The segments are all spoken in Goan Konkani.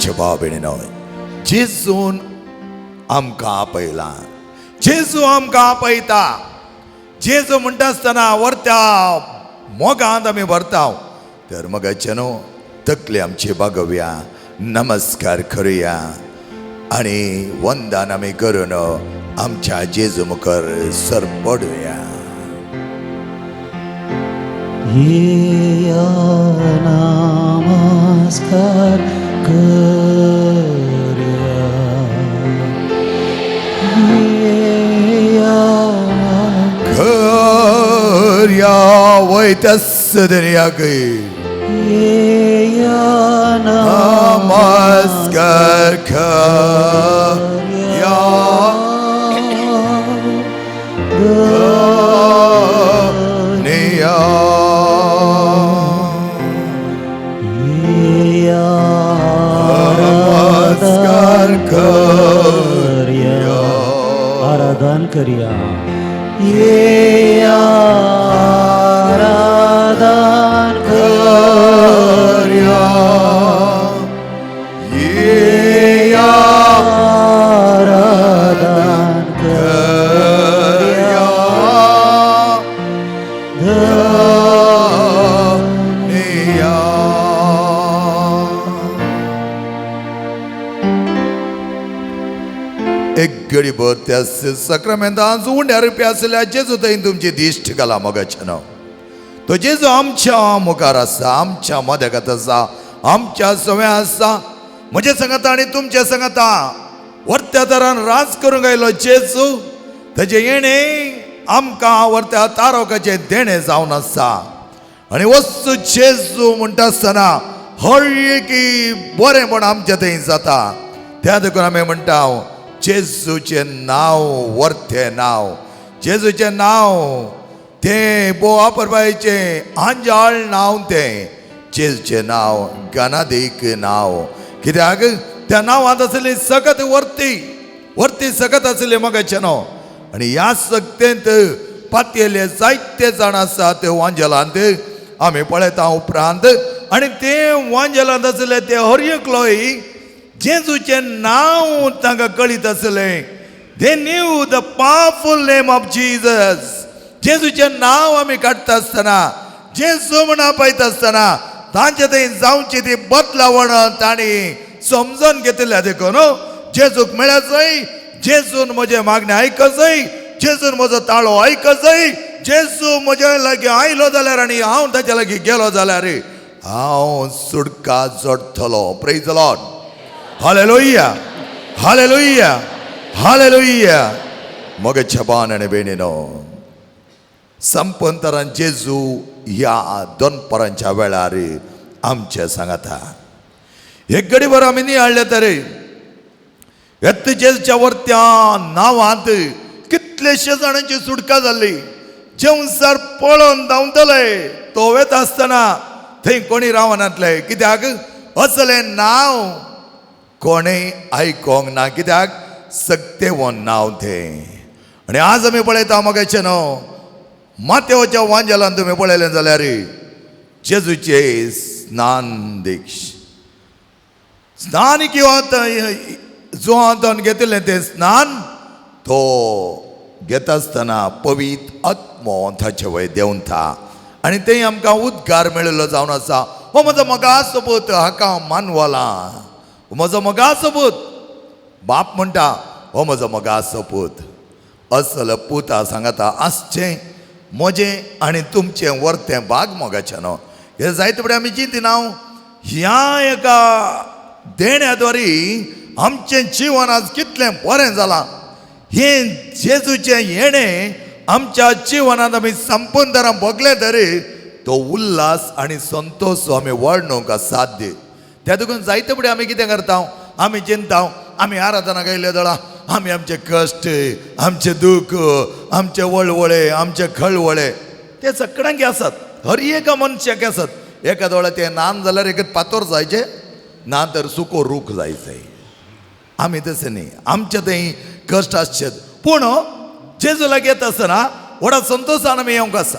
मोगाचे भाव भयणीनो, जेजून आमकां आपयला, जेजू आमकां आपयता. जेजू म्हणटा आसतना व्हरत्या मोगांत आमी भरता. तर मोगाचे न्हू, तकली आमची बागोवया, नमस्कार करुया आनी वंदन आमी करून आमच्या जेजू मुखार सरपडुया. येया नमस्कार करया, येया करया वयता सदन्याक येया नमस्कार करया. धन्या. येया नमस्कार करया, आराधन करया, येया आराधन करया, येया आराधन करया. धन्या. एक गडीभर त्या सक्रामेंतांत उंड्या रुपया आसल्या जेजू थंय तुमची दिश्ट घाला. मोगाचें नांव तो जेजू आमच्या मुखार आसा, आमच्या मदगत आसा, आमच्या सव्या आसा, म्हजे सांगाता आनी तुमच्या सांगाता वर्त्या तरान राज करूंक आयलो जेजू. ताजें येणें आमकां वर्त्या तारोकाचें देणें जावन आसा. आनी वस्तू जेजू म्हणटा आसतना हर एकी बरेंपण आमच्या थंय जाता. त्या देखून आमी म्हणटा जेजूचें नांव वर्तें नांव, जेजूचें नांव तें बो वापरपाचें आंजाळ नांव, तें जेजूचें नांव गनादीक नांव. कित्याक त्या नांवांत आसली सगत वर्ती, वर्ती सगत आसली मगाचें नांव. आनी ह्या सक्तेंत पातयेले जायते जाण आसा ते वांजेलांत आमी पळयता उपरांत. आनी ते वांजेलांत आसले ते हर एकलोय जेजूचें नांव तांकां कळीत आसलें. They knew the powerful name of Jesus. जेजूचें नांव आमी काडटा आसतना, जेजू म्हण आपयता आसतना तांचे थंय जावची ती बदलावण तांणी समजून घेतिल्ल्या. देखून जेजूक मेळजय, जेजून म्हजें मागणें आयकजय, जेजून म्हजो ताळो आयकजय, जेजू म्हज्या लागीं आयलो जाल्यार आनी हांव ताच्या लागीं गेलो जाल्यार हांव सुटका जोडटलो. Praise Lord. Hallelujah, hallelujah, hallelujah. मोगाच्या भावान आनी भयणीनो, संपंतरान जेजू ह्या दोनपरांच्या वेळार आमचे सांगाता. एक घडीभर आमी नियाळ्ळे तरी येत जेजूच्या वरत्या नांवांत कितलेशे जाणांची सुटका जाल्ली. जेवसार पळोवन धांवतले तो वेता आसतना थंय कोणी रावनातले. कित्याक असलें नांव कोणें आयकोंक ना. कित्याक सक्तेवन नांव तें. आनी आज आमी पळयता मोगाचें न्हू, मातेवच्या वांजेलान तुमी पळयलें जाल्यार जेजूचे स्नान दीक्ष, स्नान किंवा जुवांतून घेतिल्लें तें स्नान तो घेता आसतना पवित्र आत्मो ताचे वयर देंवता आनी थंय आमकां उद्गार मेळिल्लो जावन आसा. हो म्हजो मोगाचो पूत, हाका मानवला. हो म्हजो मोगाचो पूत. बाप म्हणटा हो म्हजो मोगाचो पूत. असल पुता सांगाता आसचें म्हजें आनी तुमचें वर्तें भाग मोगाचें न्हू. हे जायते फुडें आमी चिंतिना ह्या एका देण्या द्वारी आमचें जिवन आज कितलें बरें जालां. हें जेजूचें येणें आमच्या जिवनांत आमी संपूर्ण भोगलें तरी तो उल्हास आनी संतोश आमी वर्णूंक असाध्य. त्या देखून जायते फुडें आमी कितें करता, आमी चिंता, आमी आराधना गायले दळा, आमी आमचे कश्ट, आमचे दुःख, आमचे वळवळे, आमचे खळवळे ते सगळ्यांक आसात, हर एका मनशाक आसात. एका दोळ्या ते नान जाल्यार एक पातोर जायचे ना तर सुको रूख जायचे. आमी तशें न्ही, आमचे थंय कश्ट आसचे पूण जेजू लागीं येता आसतना व्हडा संतोशान आमी येवंक आसा.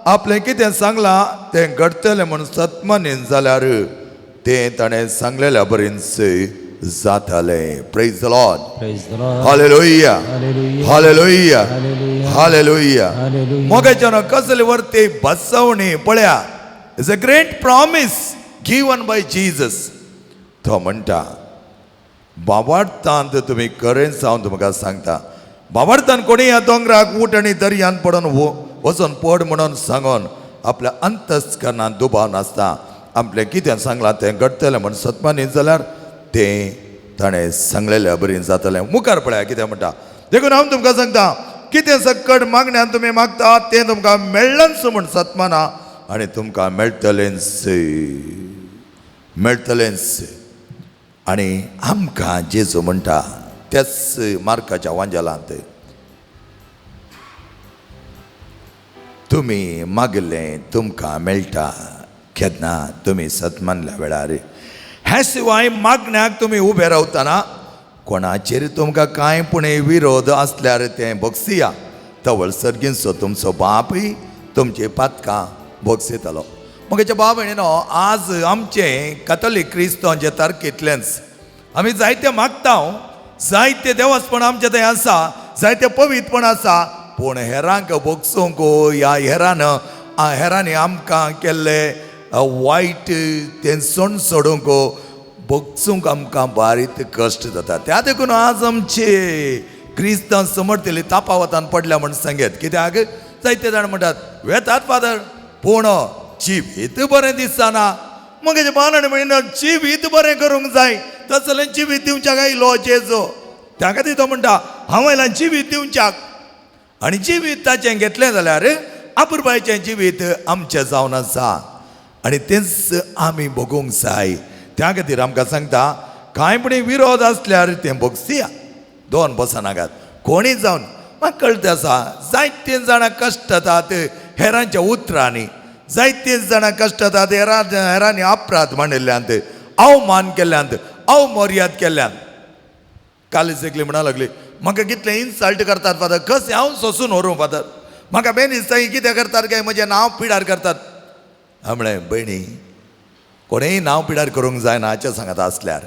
आपलें कितें सांगलां तें घडटलें म्हूण सत्मानीन जाल्यार तें ताणें सांगलेल्या बरींच जातालें. Praise the Lord. Praise the Lord. Hallelujah. Hallelujah. Hallelujah. Hallelujah. Hallelujah. Hallelujah. मोगाच्यान कसले वरती बसवणी पळया, it's a great promise given by Jesus. तो म्हणटा बाबार्थांत तुमी खरेंच हांव तुमकां सांगता, बाबार्थान कोणी ह्या दोंगराक उठ आनी दर्यान पडोन वचोन पड म्हणून सांगोन आपल्या अंतस्करणान दुबाव नासता आपलें कितें सांगलां तें घडटलें म्हूण सत्मानी जाल्यार तें ताणें सांगलेल्या बरीन जातलें. मुखार पळया कितें म्हणटा, देखून हांव तुमकां सांगता कितें सकट मागण्यान तुमी मागता तें तुमकां मेळ्ळेंच म्हूण सत्माना आनी तुमकां मेळटलेंच, मेळटलेंच. आनी आमकां जेजू म्हणटा त्याच मार्काच्या वांजेलांत, तुमी मागिल्लें तुमकां मेळटा केन्ना तुमी सत्मानल्या वेळार. ह्या शिवाय मागण्याक तुमी उबे रावतना कोणाचेर तुमकां कांय पूण विरोध आसल्यार तें भोगसिया, तवळ सर्गींचो तुमचो बापूय तुमची पातकां भोगसितलो. म्हगेच्या बाब भयणीनो, आज आमचें कथोलीक क्रिस्तांवचे तारखेंतलेंच आमी जायते मागता, जायते देवस्पण आमचें थंय आसा, जायते पवित्रपण आसा, पूण हेरांक भोगसूंक ह्या हेरान हेरांनी आमकां केल्ले वायट तें सोण सोडूंक भोगसूंक आमकां बारीक कश्ट जाता. त्या देखून आज आमचे क्रिस्तांव समर्थले तापावतान पडल्या म्हण सांगेत. कित्याक जायते जाण म्हणटात वेतात फादर पूण जिवीत बरें दिसना. मगेचे बाण म्हणिना जिवीत बरें करूंक जाय, तसलें जिवीत दिवच्याक आयलो जेजो. त्या खातीर तो म्हणटा हांव आयला जिवीत दिवच्याक, आनी जिवीत ताचें घेतलें जाल्यार आपुरबायचें जिवीत आमचें जावन आसा आनी तेंच आमी भोगूंक जाय. त्या खातीर आमकां सांगता कांय पूण विरोध आसल्यार तें भोगसिया, दोन बसनाकात कोणीय जावन. म्हाका कळटा आसा जायते जाणां कश्टतात हेरांच्या उतरांनी, जायते जाणां कश्टतात हेरांनी अपराध मांडिल्ल्यांत, अवमान केल्ल्यांत, अवमर्याद केल्ल्यान. काल एकली म्हणा लागली म्हाका कितले इन्सल्ट करतात फादर, कशें हांव सोंसून व्हरूं फादर, म्हाका बेन दिसता कितें करतात काय म्हजें नांव पिडार करतात. हांवें म्हळें भयणी कोणेय नांव पिडार करूंक जायना हाचें सांगत आसल्यार,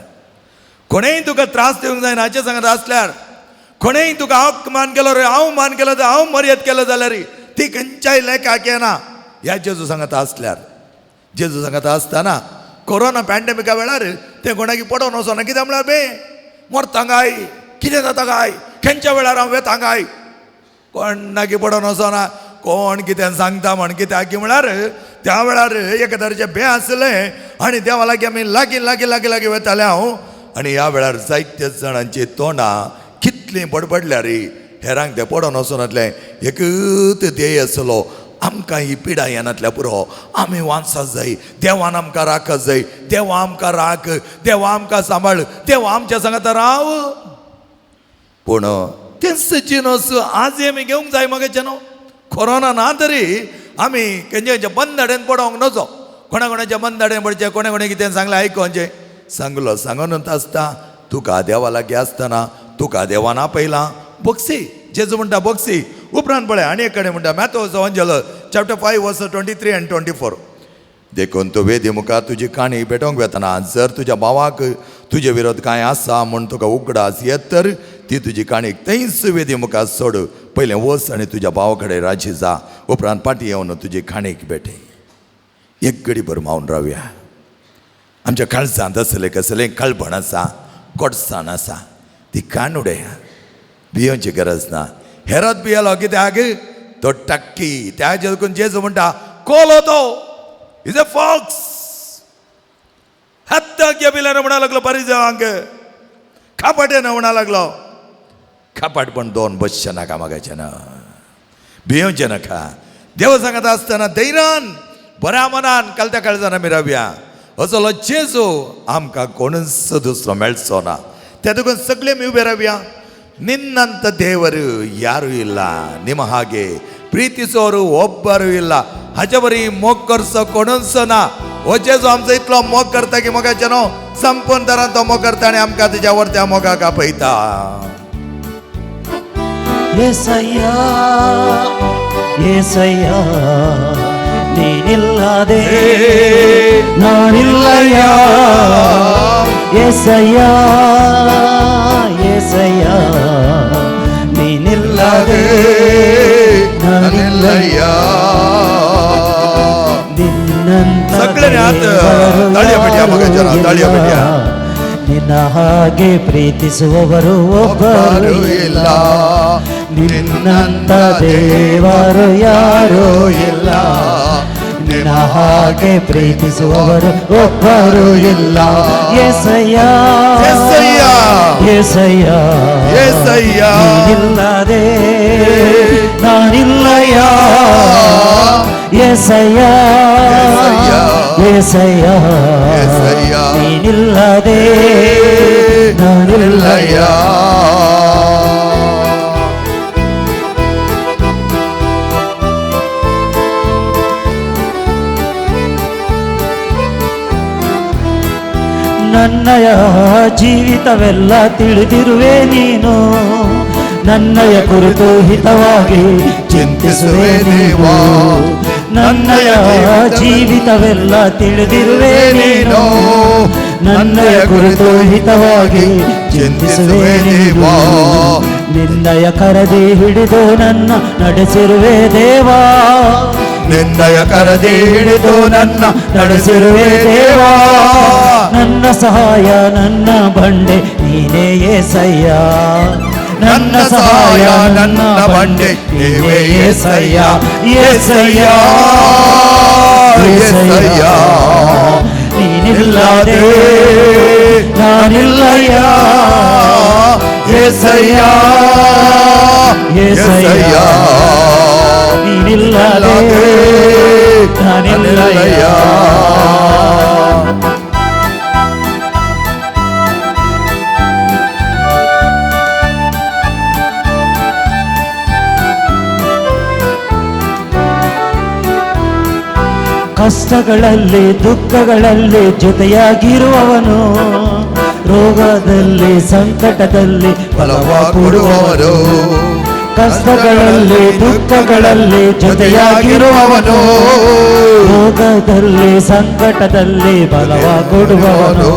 कोणेय तुका त्रास दिवंक जायना हाचें सांगत आसल्यार, कोणेय तुका अपमान केलो रे अवमान केलो तर अवमर्याद केलो जाल्यार ती खंयच्याय लेखाक येना ह्या जेजू सांगत आसल्यार. जेजू सांगत आसतना कोरोना पॅन्डेमिका वेळार तें कोणाकी पडोवन वचना, कित्याक म्हळ्यार बे मरता काय कितें जाता काय खंयच्या वेळार हांव वेता काय, कोणाकी पडोवन वचना, कोण कितें सांगता म्हण. कित्याक म्हळ्यार त्या वेळार एक तरेचें बें आसलें आनी देवा लागीं आमी लागीं लागीं लागीं लागीं वतालें हांव. आनी ह्या वेळार जायत्या जाणांची तोंडां कितलीं बडबडल्यार हेरांक तें पडोवन वचनातलें. एकूच ध्येय आसलो आमकां ही पिडा येनातल्या पुरो, आमी वांचत जाय, देवान आमकां राखत जाय, देवा आमकां राख, देवा आमकां सांबाळ, देवा आमच्या सांगता राव. पूण तेंच जिनस आज आमी घेवंक जाय मगेचे न्हू. कोरोना ना तरी आमी खंयच्या खंयच्या बंद पडोवंक नजो, कोणा कोणाच्या बंद पडचें, कोणा कोणें कितें सांगलें आयकोवचें. सांगलो सांगूनच आसता तुका देवा लागीं आसतना तुका देवान आपयलां बोक्सी, जेजू म्हणटा बोक्सी. उपरांत पळय आनी एक कडेन म्हणटा मॅथ्यूस एवांजेल चॅप्टर 5 वर्स 23 आनी 24. देखून तूं वेदी मुखार तुजी काणी भेटोवंक वेतना जर तुज्या भावाक तुजे विरोध कांय आसा म्हूण तुका उगडास येत तर ती तुजी काणी थंयच वेदी मुखार सोड, पयलें वच आनी तुज्या भावा कडेन राजी जा, उपरांत फाटीं येवन तुजी काणीक भेटय. एक घडी भर मावन रावया. आमच्या काळजांत आसलें कसलें कळपण आसा, कोटसाण आसा, ती काण उडया, भियोवची गरज ना. हेरत भियेलो कित्याक तो टक्की त्या देखून जेजू म्हणटा कोलो तो is a fox. हत्या बिल्यान म्हणा लागलो परिजवांक खापाट्यान म्हणा लागलो. खापाट पण दोन बसचें नाका मागायचें ना, भियोवचें नाका. देव सांगता आसतना धैर्यान बऱ्या मनान कळत्या काळजान आमी रावया. असलो जेजू आमकां कोणूच दुसरो मेळचो ना. त्या देखून सगळे आमी उबे रावया. ನಿನ್ನಂತ ದೇವರು ಯಾರೂ ಇಲ್ಲ, ನಿಮ್ಮ ಹಾಗೆ ಪ್ರೀತಿಸೋರು ಒಬ್ಬರು ಇಲ್ಲ. हाचे बरी मोग करचो कोणूच ना. हो जेजू आमचो इतलो मोग करता की मोगाचे न्हू संपूर्ण तरान तो मोग करता आनी आमकां तेज्या वरत्या मोगाक आपयता. येसय्या येसय्या ನೀನಿಲ್ಲದೆ ನಾನಿಲ್ಲಯ್ಯ. ಏಸಯ್ಯ, ಏಸಯ್ಯ, ನೀನಿಲ್ಲದೆ ನಾನಿಲ್ಲಯ್ಯ. ನಿನ್ನಂತ ಸಕ್ಕರೆ ಆತ ದೇವರು ತಾಳಿಯ ಪೆಟ್ಟಿಯ ಮಗ ಜನ, ತಾಳಿಯ ಪೆಟ್ಟಿಯ. ನಿನ್ನ ಹಾಗೆ ಪ್ರೀತಿಸುವವರು ಒಬ್ಬರು ಒಬ್ಬರು ಇಲ್ಲ. ಇಲ್ಲ. ನಿನ್ನಂತ ದೇವರು ಯಾರೂ ಇಲ್ಲ. ನಿನ್ನ ಹಾಗೆ ಪ್ರೀತಿಸುವವರು ಒಬ್ಬರು ಇಲ್ಲ. ಏಸಯ್ಯ, ಏಸಯ್ಯ. ಏಸಯ್ಯ, ಏಸಯ್ಯ. ನೀನಿಲ್ಲದೆ ನಾನಿಲ್ಲಯ್ಯ. ಏಸಯ್ಯ, ಏಸಯ್ಯ. ಏಸಯ್ಯ, ಏಸಯ್ಯ. ನೀನಿಲ್ಲದೆ ನಾನಿಲ್ಲಯ್ಯ. ಇಲ್ಲಯ್ಯ. ನನ್ನಯ ಜೀವಿತವೆಲ್ಲ ತಿಳಿದಿರುವೆ ನೀನು. ನನ್ನಯ ಕುರಿತು ಹಿತವಾಗಿ ಚಿಂತಿಸುವೆ ದೇವಾ. ನನ್ನಯ ಜೀವಿತವೆಲ್ಲ ತಿಳಿದಿರುವೆ ನೀನು. ನನ್ನಯ ಕುರಿತು ಹಿತವಾಗಿ ಚಿಂತಿಸುವೆ ದೇವಾ. ನಿನ್ನಯ ಕರದಿ ಹಿಡಿದು ನನ್ನ ನಡೆಸಿರುವೆ ದೇವಾ. ನಿನ್ನಯ ಕರದಿ ಹಿಡಿದು ನನ್ನ ನಡೆಸಿರುವೆ ದೇವಾ. ನನ್ನ ಸಹಾಯ, ನನ್ನ ಬಂಡೆ ನೀನೇ ಏಸಯ್ಯ. ನನ್ನ ಸಹಾಯ, ನನ್ನ ಬಂಡೆ ನೀನೇ ಏಸಯ್ಯ. ಏಸಯ್ಯ, ಏಸಯ್ಯ, ನೀನಿಲ್ಲದೆ ನಾನಿಲ್ಲಯ್ಯ. ಏಸಯ್ಯ, ಏಸಯ್ಯ, ನೀನಿಲ್ಲದೆ ನಾನಿಲ್ಲಯ್ಯ. ಕಷ್ಟಗಳಲ್ಲಿ ದುಃಖಗಳಲ್ಲಿ ಜೊತೆಯಾಗಿರುವವನು, ರೋಗದಲ್ಲಿ ಸಂಕಟದಲ್ಲಿ ಬಲವ ಕೊಡುವವರು. ಕಷ್ಟಗಳಲ್ಲಿ ದುಃಖಗಳಲ್ಲಿ ಜೊತೆಯಾಗಿರುವವನು, ರೋಗದಲ್ಲಿ ಸಂಕಟದಲ್ಲಿ ಬಲವ ಕೊಡುವವನು,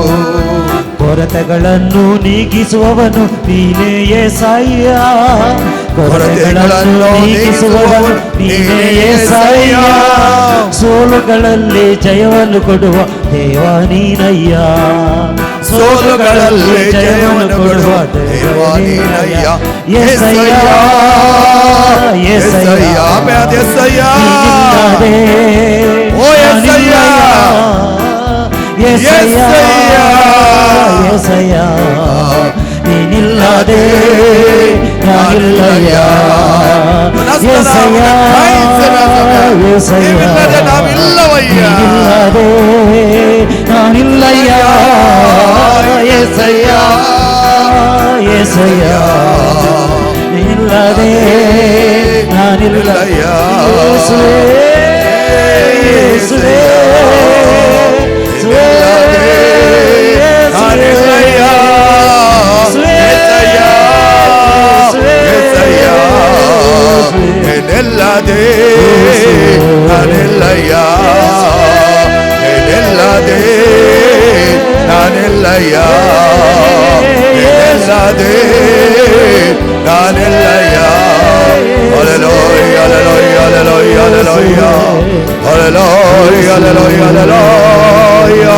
ಕೊರತೆಗಳನ್ನು ನೀಗಿಸುವವನು ನೀನೇ ಏಸಯ್ಯ. ಕೊರತೆಗಳನ್ನು ನೀಗಿಸುವವನು ನೀನೇ ಏಸಯ್ಯ. ಸೋಲುಗಳಲ್ಲಿ ಜಯವನ್ನು ಕೊಡುವ ದೇವ ನೀನಯ್ಯ. ಸೋಲುಗಳಲ್ಲಿ ಜಯವನ್ನು ಕೊಡುವ ದೇವ ನೀನಯ್ಯ. ಏಸಯ್ಯ, ಏಸಯ್ಯ, ಏಸಯ್ಯ. ನೀನಿಲ್ಲದೆ ಓ ಏಸಯ್ಯ. ಏಸಯ್ಯ, ಏಸಯ್ಯ, ನೀನಿಲ್ಲದೆ ನಾನಿಲ್ಲಯ್ಯ. ಏಸಯ್ಯ, ಏಸಯ್ಯ, ನೀವಿಲ್ಲದೆ ನಾವಿಲ್ಲವಯ್ಯ. ನೀನಿಲ್ಲದೆ ನಾನಿಲ್ಲಯ್ಯ. ಏಸಯ್ಯ, ಏಸಯ್ಯ, ನೀನಿಲ್ಲದೆ ನಾನಿಲ್ಲಯ್ಯ. ಯೇಸುವೇ, ಯೇಸುವೇ, ನಾನಿಲ್ಲಯ್ಯ. ಏಸಯ್ಯ, ಏಸಯ್ಯ, ನೀನಿಲ್ಲದೆ ನಾನಿಲ್ಲಯ್ಯ. ನೀನಿಲ್ಲದೆ ನಾನಿಲ್ಲಯ್ಯ. ನೀನಿಲ್ಲದೆ ನಾನಿಲ್ಲಯ್ಯ. Hallelujah, hallelujah, hallelujah, hallelujah, hallelujah, hallelujah, hallelujah, hallelujah,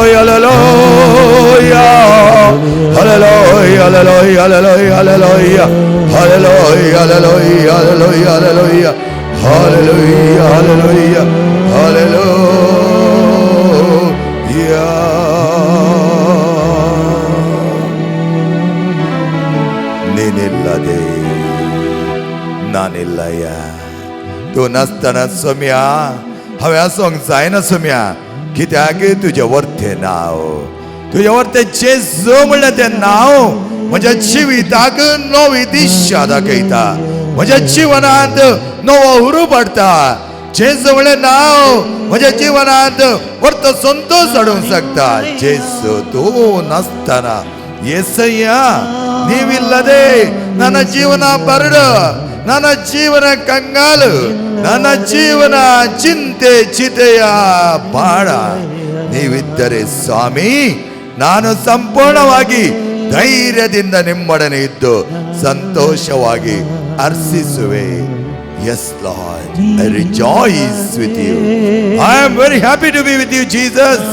hallelujah, hallelujah, hallelujah, hallelujah, hallelujah, hallelujah, hallelujah, hallelujah, hallelujah, hallelujah. ನೀನಿಲ್ಲದೆ नानिल्लया. तूं नासतना सोम्या हांवें आसूंक जायना सोम्या, कित्याक तुजें वर्तें नांव, तुजें वर्तें जेजू म्हणल्यार तें नांव म्हज्या जिविताक नवी दिशा दाखयता, म्हज्या जिवनांत नवो हुरूप हाडटा. जेजू म्हणलें नांव म्हज्या जिवनांत वर्तो संतोश हाडूंक शकता. जेजू तूं नासतना, ಏಸಯ್ಯ, ನೀವಿಲ್ಲದೆ ನನ್ನ ಜೀವನ ಬರಡು. ನನ್ನ ಜೀವನ ಕಂಗಾಲು, ನನ್ನ ಜೀವನ ಚಿಂತೆ ಚಿತೆಯ ಬಾಳ. ನೀವಿದ್ದರೆ ಸ್ವಾಮಿ ನಾನು ಸಂಪೂರ್ಣವಾಗಿ ಧೈರ್ಯದಿಂದ ನಿಮ್ಮೊಡನೆ ಇದ್ದು ಸಂತೋಷವಾಗಿ ಹರ್ಷಿಸುವೆ. Yes Lord, I rejoice with you. I am very happy to be with you, Jesus.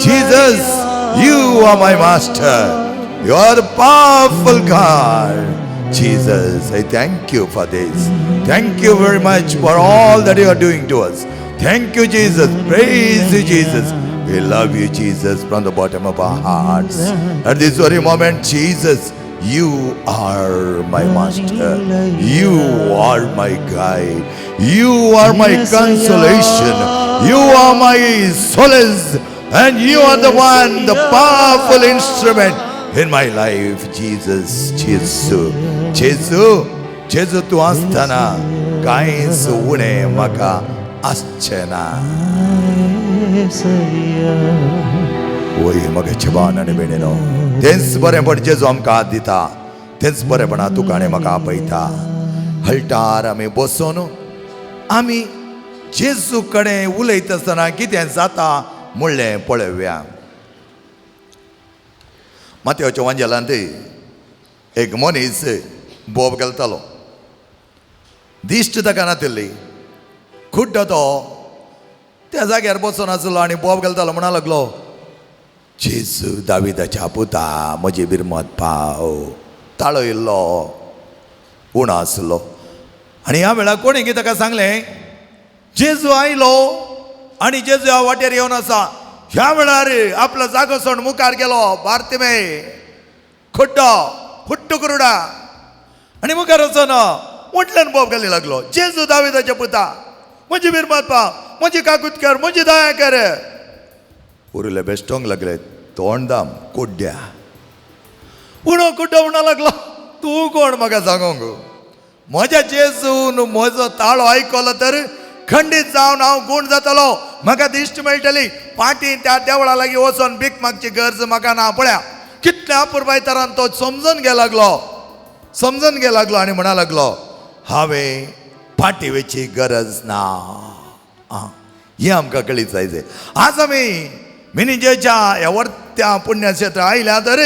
Jesus, you are my master. You are the powerful God. Jesus, I thank you for this. Thank you very much for all that you are doing to us. Thank you, Jesus. Praise you, Jesus. We love you, Jesus, from the bottom of our hearts. At this very moment, Jesus, you are my master. You are my guide. You are my consolation. You are my solace. And you are the one, the powerful instrument in my life. Jesus, Jesus, Jesu, जेजू तूं आसतना कांयच उणें म्हाका आसचें ना. Yesayya. वय म्हगे भावान आनी भयणीनो, तेंच बरेंपण जेजू आमकां हात दिता, तेंच बरेंपणा तुका आनी म्हाका आपयता. हळटार आमी बसून आमी जेजू कडेन उलयता आसतना कितें जाता म्हणलें पळोवया. मातयोच्या वांजेलांत एक मनीस बोब घालतालो. दिश्ट ताका नातिल्ली, खुड्डो तो त्या जाग्यार बसून आसलो आनी बोब घालतालो. म्हणा लागलो, जेजू दाविदाच्या पुता, म्हजी बिरमत पाव. ताळो इल्लो उणो आसलो. आनी ह्या वेळार कोणी की ताका सांगलें, जेजू आयलो आनी जेजू ह्या वाटेर येवन आसा. ह्या वेळार आपलो जागो सोडून मुखार गेलो बार्तिमे खुड्डो हुट्टू कुरुडा आनी मुखार वचोन व्हडल्यान बोब घाली लागलो, जेजू दाविदाच्या पुता, म्हजी बिरमत पाव, म्हजी काकूत कर, म्हजी दया कर. उरिल्ले बेश्टोंक लागले, तोंड दाम कुड्ड्या. उणो कुड्डो म्हणा लागलो, तूं कोण म्हाका सांगोंक? म्हज्या जेजून म्हजो ताळो आयकलो तर खंडीत जावन हांव गूण जातलो, म्हाका दिश्ट मेळटली. पाटी त्या देवळा लागीं वचोन भीक मागची गरज म्हाका ना. पळया कितल्या अपुरबाय तरान तो समजून गे लागलो, समजून गे लागलो आनी म्हणा लागलो, हांवें फाटी वयची गरज ना. आं, हें आमकां कळीत जाय जाय. आज आमी मिनिजेच्या ह्या वर्त्या पुण्यक्षेत्र आयल्या तर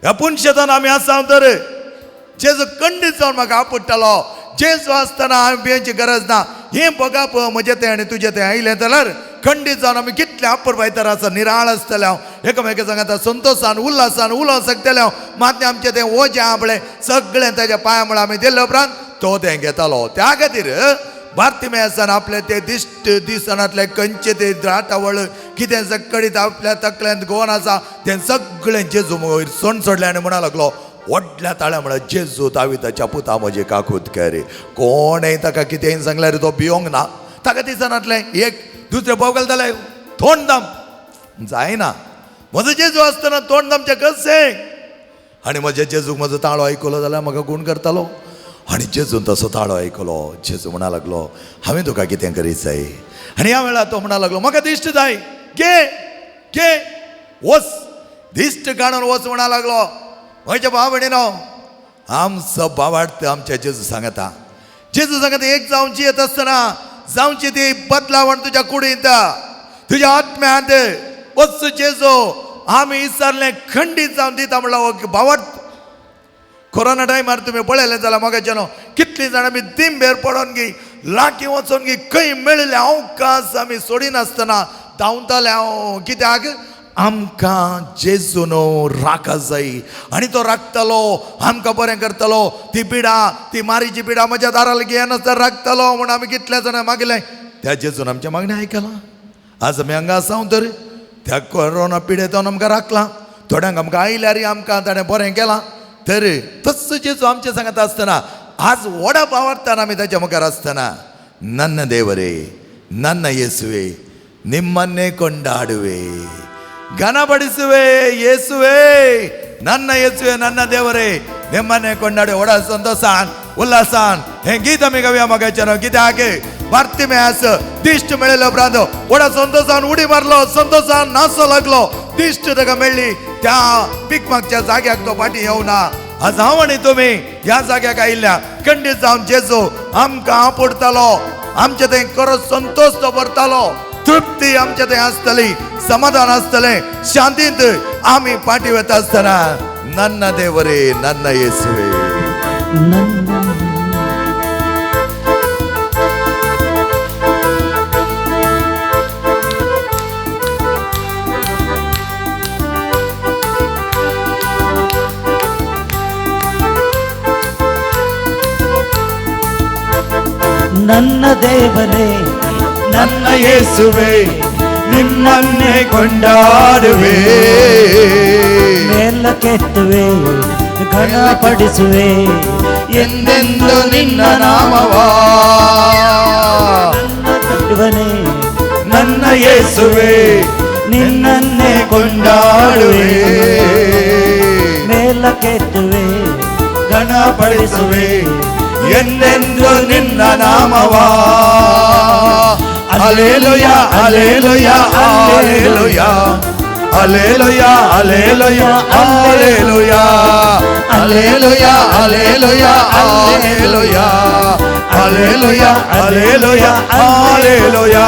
ह्या पुण्यक्षेत्रान आमी आसा तर जेजू खंडीत जावन म्हाका आपडटालो. जेजू आसतना हांवें भियेवची गरज ना. हें बघप म्हजें तें आनी तुजें तें आयलें जाल्यार खंडीत जावन आमी कितले अपुरबाय तर आसा, निराळ आसतले. हांव एकामेका सांगता संतोशान उल्हासान उलोवंक शकतले. हांव मात आमचें तें ओजें आपलें सगळें ताच्या पांया मुळां आमी दिले उपरांत तो तें घेतालो. त्या खातीर बार्तिमेसान आपले ते दिश्ट दिसनातले खंयचे ते राटावळ कितें सगळीत आपल्या तकल्यांत गोवन आसा तें सगळें जेजू वयर सोण सोडलें आनी म्हणा लागलो व्हडल्या ताळ्या म्हळ्यार, जेजू दाविदाच्या पुता, म्हजी काकूत कर. कोणें ताका कितेंय सांगल्यार तो भियोंक ना. ताका दिसनातलें एक दुसरें बोब घालतालें, तोंड दाम जायना, म्हजो जेजू आसतना तोंड दामचें कशें? आनी म्हज्या जेजूक म्हजो ताळो आयकलो जाल्यार म्हाका गूण करतालो. आनी जेजून तसो ताळो आयकलो. जेजू म्हणा लागलो, हांवें तुका कितें करीत जाय? आनी ह्या वेळार तो म्हणा लागलो, म्हाका दिश्ट जाय. घे घे वच, दिश्ट काडून वच म्हणा लागलो. म्हज्या भाव भयणीनो, आमचो भावार्थ आमच्या जेजू सांगता. जेजू सांगता, एक जावची येत आसतना जावची ती बदलावण तुज्या कुडींत, तुज्या आत्म्यांत वच. जेजू आमी विचारलें खंडीत जावन दिता म्हणलो भावार्थ. कोरोना टायमार तुमी पळयलें जाल्यार मोगाच्यानो, कितलीं जाणां आमी दिंबेर पडोन गी लागीं वचोन गी खंय मेळिल्ले अवकाश आमी सोडिनासतना धांवताले हांव. कित्याक? आमकां जेजून राखा जाय आनी तो राखतलो, आमकां बरें करतलो. ती पिडा, ती मारीची पिडा म्हज्या दारा लागीं येनासतना राखतलो म्हूण आमी कितल्या जाणां मागलें. त्या जेजून आमचें मागणें आयकलां. आज आमी हांगा आसा तर त्या कोरोना पिडेंत आमकां राखलां. थोड्यांक आमकां आयल्यार आमकां ताणें बरें केलां. तर तस्सो जेजू आमचें सांगता आसतना आज व्हडा भावार्थान आमी ताच्या मुखार आसतना, ನನ್ನ ದೇವರೇ, ನನ್ನ ಯೇಸುವೆ, ನಿಮ್ಮನ್ನೇ ಕೊಂಡಾಡುವೆ, ಘನಪಡಿಸುವೆ. ಯೇಸುವೆ, ನನ್ನ ಯೇಸುವೆ, ನನ್ನ ದೇವರೇ, ನಿಮ್ಮನ್ನೇ ಕೊಂಡಾಡುವೆ. व्हडा संतोषान उल्हासान हें गीत आमी गावया मोगाच्यानो. कित्याक बार्तिमेयास दिश्ट मेळिल्ल्या उपरांत व्हडा संतोषान उडी मारलो, संतोषान नाचो लागलो. दिश्ट ताका मेळ्ळी. त्या भीक मागच्या जाग्याक तो फाटीं येवना. आज हांव आनी तुमी ह्या जाग्याक आयिल्ल्या खंडीत जावन जेजू आमकां आपोडतालो, आमचे थंय खरो संतोश दवरतालो, तृप्ती आमचे थंय आसतली, समाधान आसतलें, शांतींत आमी फाटी वता आसतना नन्न देवरे नन्न येसुवे. ನನ್ನ ದೇವರೇ ನನ್ನ ಯೇಸುವೆ ನಿಮ್ಮನ್ನೇ ಕೊಂಡಾಡುವೆ, ಮೇಲಕ್ಕೆತ್ತುವೆ ಘನಪಡಿಸುವೆ ಎಂದೆಂದು ನಿನ್ನ ನಾಮವಾ. ದೇವನೇ ನನ್ನ ಯೇಸುವೆ ನಿನ್ನನ್ನೇ ಕೊಂಡಾಡುವೆ, ಮೇಲಕ್ಕೆತ್ತುವೆ ಘನಪಡಿಸುವೆ ಎಂದೆಂದು ನಿನ್ನ ನಾಮವಾ. Alleluia alleluia alleluia alleluia alleluia alleluia alleluia alleluia alleluia alleluia alleluia alleluia.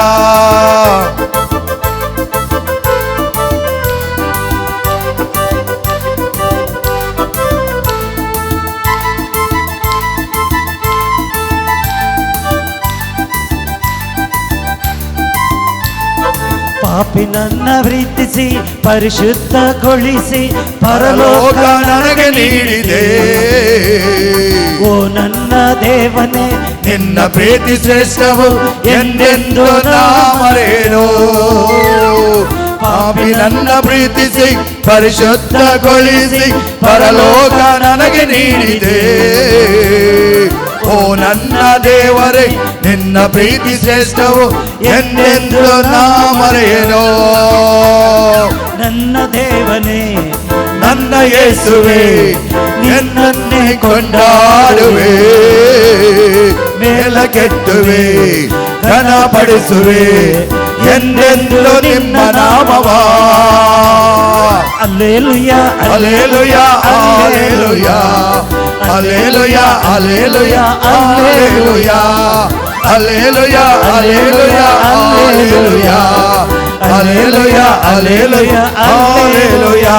ಪಾಪಿ ನನ್ನ ಪ್ರೀತಿಸಿ ಪರಿಶುದ್ಧಗೊಳಿಸಿ ಪರಲೋಕ ನನಗೆ ನೀಡಿದೆ. ಓ ನನ್ನ ದೇವನೇ ನಿನ್ನ ಪ್ರೀತಿ ಶ್ರೇಷ್ಠವು ಎಂದೆಂದು ನಾ ಮರೆಯೇನು. ಪಾಪಿ ನನ್ನ ಪ್ರೀತಿಸಿ ಪರಿಶುದ್ಧಗೊಳಿಸಿ ಪರಲೋಕ ನನಗೆ ನೀಡಿದೆ. ಓ ನನ್ನ ದೇವರೇ ನಿನ್ನ ಪ್ರೀತಿ ಶ್ರೇಷ್ಠವು ಎಂದೆಂದು ನಾ ಮರೆಯೇನು. ನನ್ನ ದೇವನೇ ನನ್ನ ಯೇಸುವೆ ನಿನ್ನನ್ನೇ ಕೊಂಡಾಡುವೆ, ಮೇಲಕ್ಕೆತ್ತುವೆ ಘನಪಡಿಸುವೆ ಎಂದೆಂದು ನಿಮ್ಮ ನಾಮವಾ. Alleluia alleluia alleluia alleluia alleluia alleluia alleluia alleluia alleluia alleluia alleluia alleluia.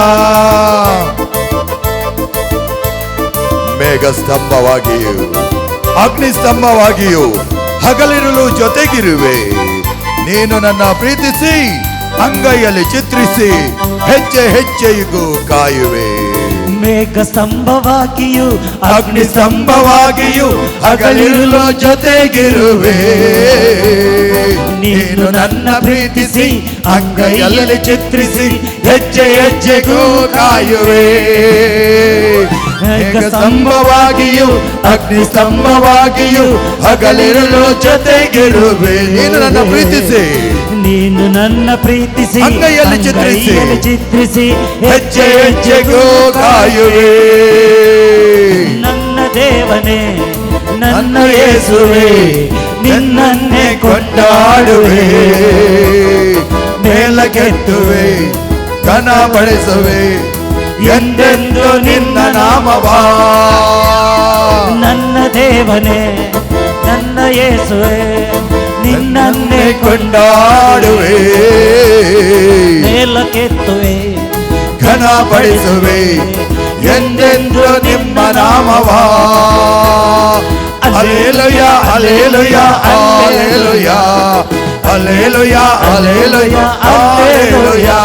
ಮೇಘ ಸ್ತಂಭವಾಗಿಯೂ ಅಗ್ನಿ ಸ್ತಂಭವಾಗಿಯೂ ಹಗಲಿರುಳು ಜೊತೆಗಿರುವೆ. ನೀನು ನನ್ನ ಪ್ರೀತಿಸಿ ಅಂಗೈಯಲ್ಲಿ ಚಿತ್ರಿಸಿ ಹೆಜ್ಜೆ ಹೆಜ್ಜೆಗೂ ಕಾಯುವೆ. ಮೇಘ ಸ್ತಂಭವಾಗಿಯೂ ಅಗ್ನಿ ಸ್ತಂಭವಾಗಿಯೂ ಹಗಲಿರುಳು ಜೊತೆಗಿರುವೆ. ನೀನು ನನ್ನ ಪ್ರೀತಿಸಿ ಅಂಗೈಯಲ್ಲಿ ಚಿತ್ರಿಸಿ ಹೆಜ್ಜೆ ಹೆಜ್ಜೆಗೂ ಕಾಯುವೆ. ಮೇಘ ಸ್ತಂಭವಾಗಿಯೂ ಅಗ್ನಿ ಸ್ತಂಭವಾಗಿಯೂ ಹಗಲಿರುಳು ಜೊತೆಗಿರುವೆ. ನೀನು ನನ್ನ ಪ್ರೀತಿಸಿ ನೀನು ನನ್ನ ಪ್ರೀತಿಸಿ ಅಂಗೈಯಲ್ಲಿ ಚಿತ್ರಿಸಿ ಚಿತ್ರಿಸಿ ಹೆಜ್ಜೆ ಹೆಜ್ಜೆಗೂ ಕಾಯುವೆ. ನನ್ನ ದೇವನೇ ನನ್ನ ಯೇಸುವೆ ನಿನ್ನನ್ನೇ ಕೊಂಡಾಡುವೆ, ಮೇಲಕ್ಕೆತ್ತುವೆ ಘನಪಡಿಸುವೆ ಎಂದೆಂದು ನಿನ್ನ ನಾಮವಾ. ನನ್ನ ದೇವನೇ ನನ್ನ ಯೇಸುವೆ ನಿನ್ನನ್ನೇ ಕೊಂಡಾಡುವೆ, ಮೇಲಕ್ಕೆತ್ತುವೆ ಘನಪಡಿಸುವೆ ಎಂದೆಂದು ನಿಮ್ಮ ನಾಮವಾ. Alleluia alleluia alleluia alleluia alleluia alleluia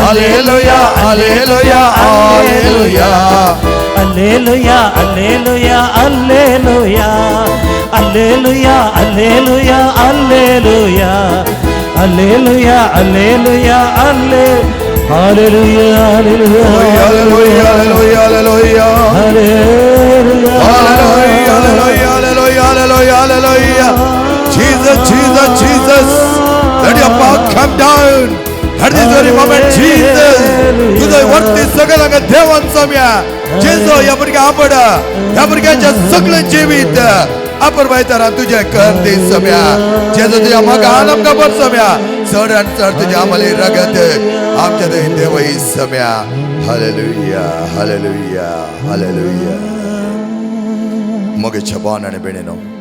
alleluia alleluia alleluia alleluia alleluia alleluia alleluia alleluia alleluia alleluia alleluia ಅಲ್ಲೇ Hallelujah, hallelujah, hallelujah, hallelujah, hallelujah, hallelujah, hallelujah, hallelujah, hallelujah. Jesus, Jesus, Jesus, let your power come down at this very moment, Jesus. तुझं वरती सगळं देवान सम्या जेजो ह्या भुरग्या आपड, ह्या भुरग्यांच्या सगळें जिवीत अपुरबाय तरा तुझे कर दी सम्या जेजू तुझ्या मगान आमकां बर सम्या चड आनी चड तुझ्या आमले रगत आमच्या थंय देवय सम्या. Hallelujah, hallelujah, hallelujah. मगे छबान आनी बेणेनो.